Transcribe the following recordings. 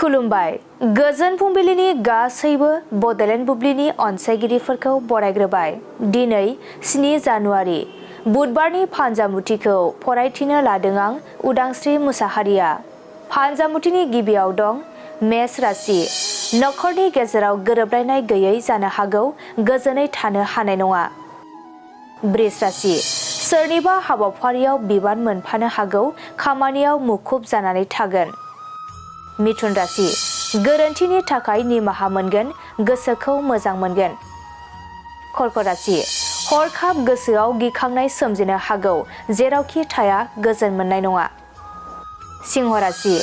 खुलुमबाय गोजोन फुंबिलिनि गासैबो बडलेण्ड बुब्लिनि अनसायगिरिफोरखौ बरायग्रोबाय। दिनै 7 जानुवारि बुधबारनि फानजामुथिखौ फरायथिनो लादों आं उदांस्रि मुसाहारिया। फानजामुथिनि गिबियाव दं मेष राशि। नखरनि गेजेराव गोरोबलायनाय गैयै जानो हागौ, गोजोनै थानो हानाय नङा। बृष राशि। सोरनिबा हाबाफारियाव बिबान मोनफानो हागौ, खामानियाव मुखुब जानानै थागोन। मिथुन राशि। गोरोन्थिनि थाखाय निमाहा मोनगोन, गोसोखौ मोजां मोनगोन। कर्कट राशि। हरखाब गोसोआव गिखांनाय सोमजिनो हागौ, जेरावखि थाया गोजोन मोननाय नङा। सिंह राशि।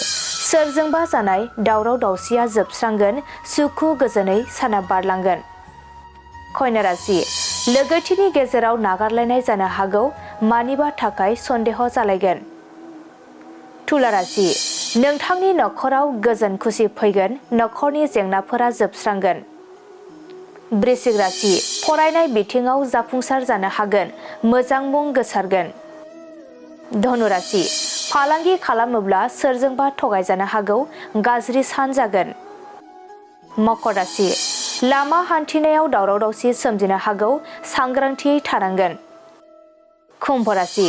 सोरजोंबा जानाय दावराव दावसिया जोबस्रांगोन, सुखु गोजोनै साना बारलांगोन। कन्या राशि। लोगोथिनि गेजेराव नागारलायनाय जानो हागौ, मानिबा थाखाय सन्देह जालायगोन। तुला राशि। नोंथांनि नखराव गोजोन खुसि फैगोन, नखरनि जेंनाफोरा जोबस्रांगोन। वृश्चिक राशि। फरायनाय बिथिङाव जाफुंसार जानो हागोन, मोजां मुं गोसारगोन। धनु राशि। फालांगि खालामोब्ला सोरजोंबा थगायजानो हागौ, गाज्रि सान जागोन। मकर राशि। लामा हान्थिनायाव दावराव दावसि सोमजिनो हागौ, सांग्रांथियै थानांगोन। कुम्भ राशि।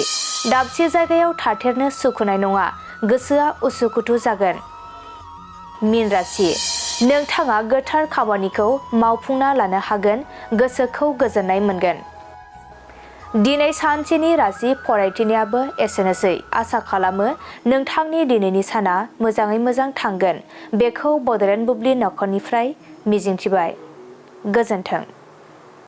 दाबसे जायगायाव थाथेरनो सुखुनाय नङा, गोसोआ उसुखुथु जागोन। मीन राशि। नोंथाङा गोथार खामानिखौ मावफुंना लानो हागोन, गोसोखौ गोजोननाय मोनगोन। दिनै सानसेनि राशि फरायथिनायाबो एसेनोसै। आसा खालामो नोंथांनि दिनैनि साना मोजाङै मोजां थांगोन। बेखौ बडलेण्ड बुब्लि नखरनिफ्राय मिजिंथिबाय। गोजोन्थों।